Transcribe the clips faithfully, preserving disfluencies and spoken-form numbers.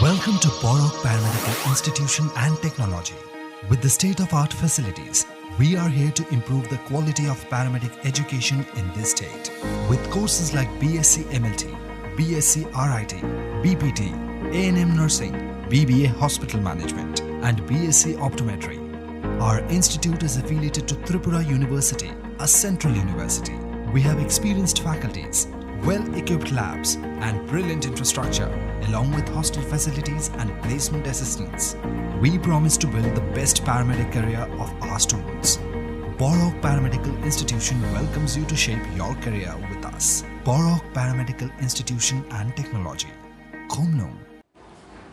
Welcome to Borok Paramedical Institution and Technology. With the state-of-art facilities, we are here to improve the quality of paramedic education in this state. With courses like B S c M L T, B S c R I T, B P T, A N M nursing, B B A hospital management, and B S c optometry, our institute is affiliated to Tripura University, a central university. We have experienced faculties, well-equipped labs, and brilliant infrastructure, along with hostel facilities and placement assistance. We promise to build the best paramedic career of our students. Borok Paramedical Institution welcomes you to shape your career with us. Borok Paramedical Institution and Technology. Khumnung.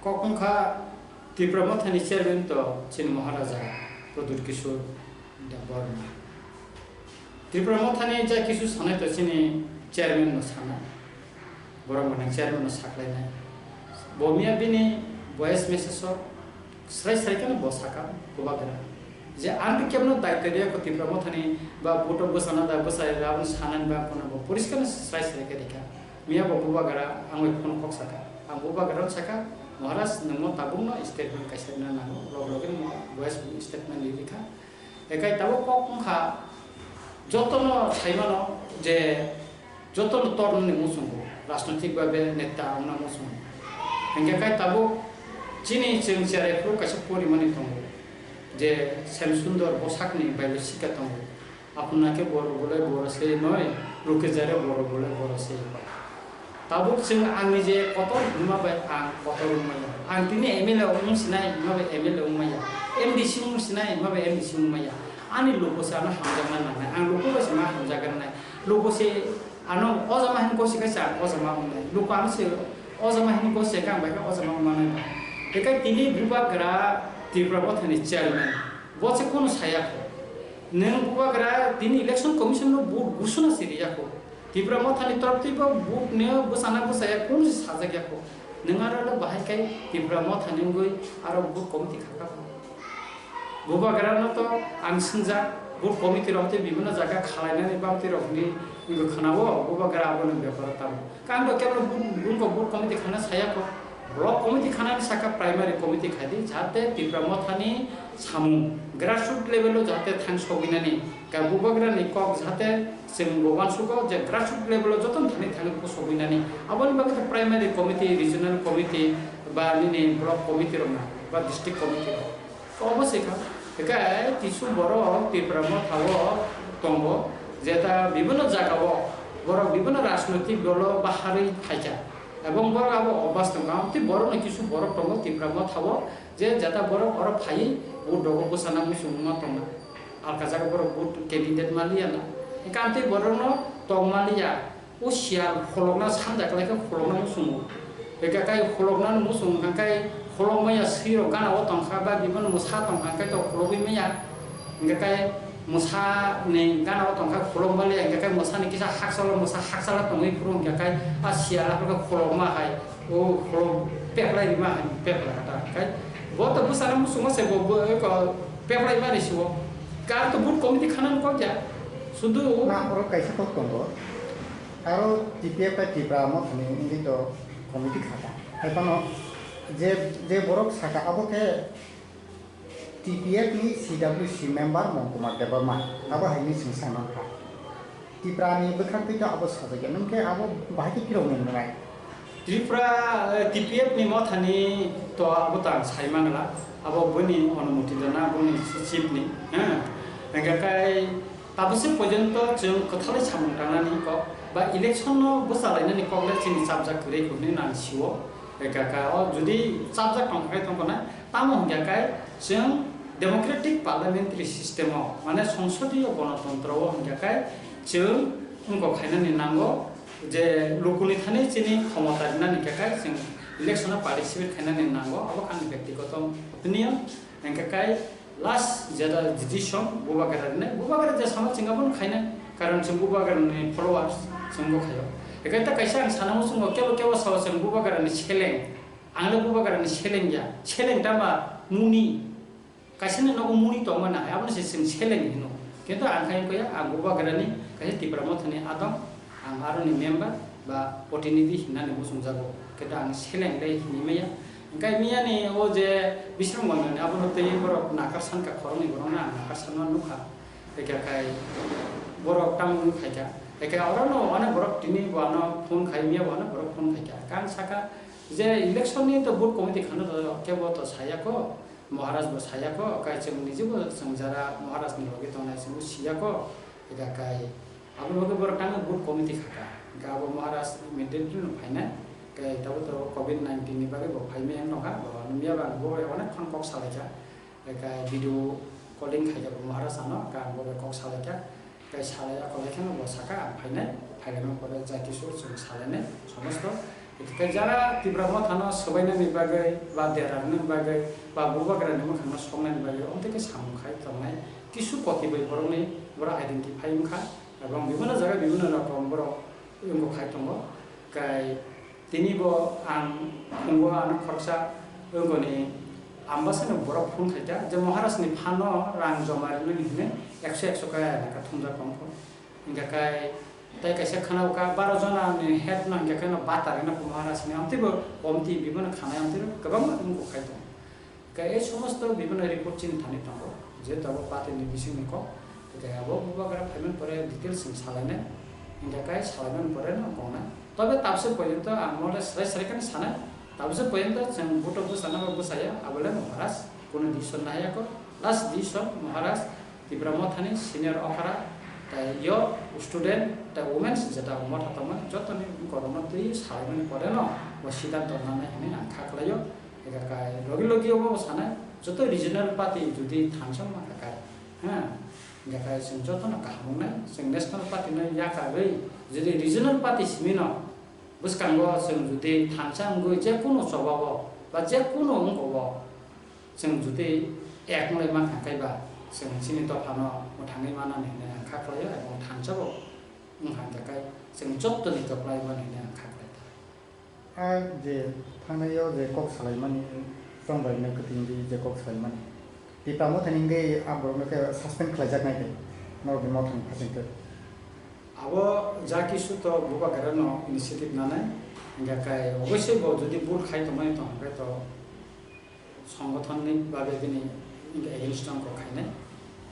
Kok wngkha Tipra Mothani chairman to chini Maharaja Pradyut Kishore Debbarma. Tripura Mothani ja kisu sanai to chini chairman no sana. Borok mwnang chairman no saklainai. Bo miya bini voice message o srai srai kheno bo saka, bubagra. Je ang kebno daityo riya ko Tipra Mothani ba buto bwsana da bwsai rabon sanani ba kono bo poriskar no srai srai khe rikha. Miya bo bubagra ang bai phone kok saka. Ang bubagra no saka, "Maharaj, nwngno tabukno statement kaisa rina nango." Log loge no voice statement rikha. Ekai tabuk kok wngkha, jotono saimano je jotono tornani muchungo, rajnoitik babe neta wngna muchungo. Hingke kai tabuk chini chwng cherai phuru kaisa porimani tongo, je Shyam Sundar bosakni bailo sika tongo. Apna ke boro bolai boro se noi, ruke jare boro bolai boro se. Tabuk chwng angni je kotor hwnma bai ang kotor wngmaya. Ang tini M L A wng sinai hwnma bai M L A wngmaya. M D C wng sinai hwnma bai M D C wngmaya. Ani luku se ano hamjakna nangnai. Ang luku bai se ma hamjakna nai. Luku se ano o jama hin kosi kaisa ang o jama wngnai. Luku ano se o jama hin kosi ka ang bai ka o jama wngma nai. Bekai tini bubagra Tripura Mothani chairman. Bo se kono saya kho. Nwng bubagra tini election commission no vote gusuna se riya kho. Tipra Mothani torop twi bo vote ni bwsana bwsaya kunu se sajak ya kho. Nwng aro le bahai kai Tipra Mothani wngwi aro vote committee kha kha kho. Bubagra no to ang swngjak vote committee rok tei bibhinno jaga khalainani bamtwi rok ni wngwi khwnao bubagra abo ni beparo tamo. Kang bo keblo vote, vote committee khana saya kho. Block committee khanani saka primary committee khai di, jahate Tipra Mothani samung grassroot level o jahate thang sogwinani, ka bubagrani kok jahate chwng bo uansugo je grassroot level o jotono thani thani kok sogwinani. Aboni bagwi khe primary committee, regional committee, ba nini block committee rok na, ba district committee rok. Obo se kha, hinkhe kisu borok Tipra Motha o tongo, jeta bibhinno jaga o borok bibhinno rajnoitik dolo baharwi phaikha, ebong borok abo obas tongo, tei borok no kisu borok tongo Tipra Motha o, je jeta borok oro phaiwi vote rogo bwsana muchung wngma tongna, alka jaga borok vote candidate ma liya na, hinkhe tei borok no tong ma liya. O siyal kholokna sanja kwlai khe kholokna muchungo. Hwnkha khe kholoknani muchung hwnkha khe kholok maya swi rok gana o tongkha ba bibano mwsa tongkha hwnkhe to khologwi maya. Hwnkha khe mwsa ni gana o tongkha kholok maliya hwnkha khe mwsa ni kisa hakchalo mwsa hakchala tongwi phuru hwnkha khe a siyal aphuru khe kholok ma hai o kholok peplai rima hai peplai kha ta hwnkha khe bo to bwsana muchungo se bo bo ko peplai mani sio. Kar to but committee khana kok ya sudu. Na oro kaisa kok tongo. Aro T P F bai Tipra Mothani wngwi to committee khaka. Hai phano je, je borok saka abo khe T P F ni C W C member Mong Kumar Debbarma. Abo hai ni chwng sai mankha. Tipra ni bwkhak twi to abo sajagya. Nwng khe abo bahai khe phirok nung nai. Tripura, eh, T P F ni Mothani to abo to ang sai mangla. Abo boni onumoti dana boni chief ni. Ha. Hingkha kai Tabuk se porjonto chwng kwthalai samung tangnani kok ba election no bwchalainani kok le chini chapjak kwrwi hinwi nang sio. Ekaka o jodi chapjak tongkha khe tongkha na, tamo hwnkha khe chwng democratic parliamentary system o, mane songsodiyo gonotontro o hwnkha khe chwng wngkok khainani nango je lukuni thani chini khomota rinani hwnkha khe chwng election o participate khainani nango, abo khe ani byaktigoto opinion. Hwnkha khe Last jeta decision bubagra rinai, bubagra je sama chwng abono khainai, karon chwng bubagrani followers chwng bo khaio. Ekai ta kaisa ang sana muchungo kebo kebo sao chwng bubagrani seleng, ang le bubagrani seleng ya, seleng tama muni, kaisa ni nogo muni tongma nahai, abono se chwng seleng hino. Kintu ang khai wngkha ya, ang bubagrani kaisa Tipra Mothani adong, ang aroni member ba protinidhi hinani muchungjago, kintu ang seleng le hinwi maya. Hingke miyani o je Bisramganj ni abono twi borok nakar sankha, khoroknwi borokno ang nakar sanma nukha. Hingke kai borok tamo nukhaikha. Hingke orono onek borok tini bo ano phone khai, miya bo ano borok phone khaikha. Kang saka je election ni to booth committee khano to kebo to sayako, Maharaj bo sayako, kai chwng niji bo chwng jara Maharaj ni logi tongnai chwng siyako. Hingke kai Aboni bagwi borok tangwi booth committee khaka. Hingke abo Maharaj immediately no phainai. Hingke tabuk tabuk covid nineteen ni bagwi bo phai maya wng tongkha. Bo nungya ba ang bo bai onek khon kok salaikha. Hingke video calling khaikha bo Maharaj ano, hingke ang bo bai kok salaikha. Hingke salai ya kolai kheno bo saka ang phainai. Phailaima pore jai kisu chwng salainai somosto. Hingke jara Tipra Motha no swbainani bagwi, ba derarni bagwi, ba bubagrani mwkhangno soknani bagwi, omtwi khe samung khai tongnai kisu koti bai borokni borok identify wngkha. Ebong bibhinno jaga bibhinno rokom borok wngkok khai tongo. Kai tini bo ang phungo ano khoroksa wngoni ambasano borok phone khaikha je Maharaj ni phano rang joma rinani hinwi ekso ekso kaya naka thumjak tongkho. Hingkha kai tei kaisa khana ukha baro jona ni head no hingkha khe no bata rina Maharaj ni amtwi bo komti bibhinno khana amtwi kwbangma wngkok khai tongo. Hingke ei somosto bibhinno report chini thani tongo, je tabuk party ni bisingni kok, hingke abo bubagra phaimani pore details chwng salainai, hingke kai salaimani pore no kongnai. Tobe tabse porjonto ang mole srai srai khe sanai, tabse porjonto chwng buto bwsana ba bwsaya, abole Maharaj, kuno decision nahaya kho, last decision Maharaj, Tipra Mothani senior okra, tei yo student, tei women jeta motha tongmani jotoni borokno twi salaimani pore no bo siddhanto nanai hinwi ang kha khlaio. Ega kai logi logi obo sanai, joto regional party jodi thansa ma kha kai, ha, ega kai chwng jotono kaham wngnai, chwng national party no yakarwi jodi regional party simi no bwskango chwng jodi thansa wngwi je kunu choba o ba je kunu wng obo chwng jodi ek wngwi mankha kaiba chwng chini dophano mwthangwi manani hinwi ang kha khlaio, ebong thansa bo wngkha khe kai chwng jotoni kwplai mani hinwi ang kha khlai. A je thangnai o je kok salaimani, chwng bai no kwtwini je kok salaimani, Tipra Mothani hingwi a borokno khe suspend khlaijaknai de, norokni mothani phasing khe. Abo ja kisu to bubagra no initiative nanai, hingkha kai obviously bo jodi bul khai tongmani tong hingkhe to songothonni bagwi bini hingkha against o kok khainai.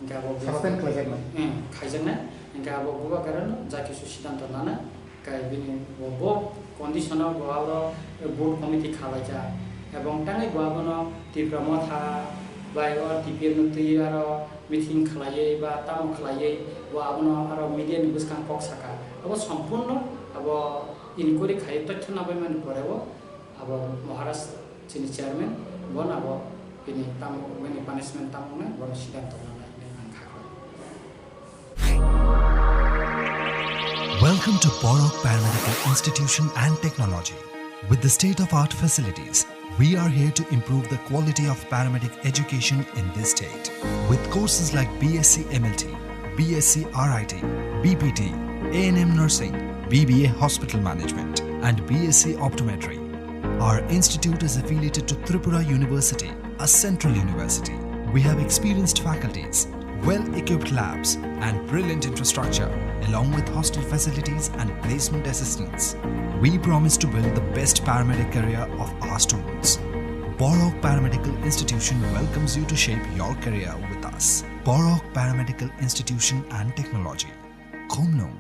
Hingkhe abo bubagra Suspend khlaijaknai. Hmm, khaijaknai. Hingkhe abo bubagrano ja kisu siddhanto nana, kai bini bo, bo condition o bo abo board committee khalaijak. Ebong tangwi bo abono Tipra Motha bai o T P F no twi aro meeting khlaiwi ba tamo khlaiwi bo abono aro media ni bwskang kok saka. Abo sompurno abo inquiry khaiwi tothyo nabaimani pore o abo Maharaj chini chairman, bono abo bini tamo, bini punishment tamo wngnai, bono siddhanto nanai hinwi ang kha khlaio. Welcome to Borok Paramedical Institution and Technology. With the state-of-art facilities, we are here to improve the quality of paramedic education in this state. With courses like B S c M L T, B S c R I T, B P T, A N M nursing, B B A hospital management, and B S c optometry, our institute is affiliated to Tripura University, a central university. We have experienced faculties, well-equipped labs, and brilliant infrastructure, along with hostel facilities and placement assistance. We promise to build the best paramedic career of our students. Borok Paramedical Institution welcomes you to shape your career with us. Borok Paramedical Institution and Technology. Khumnung,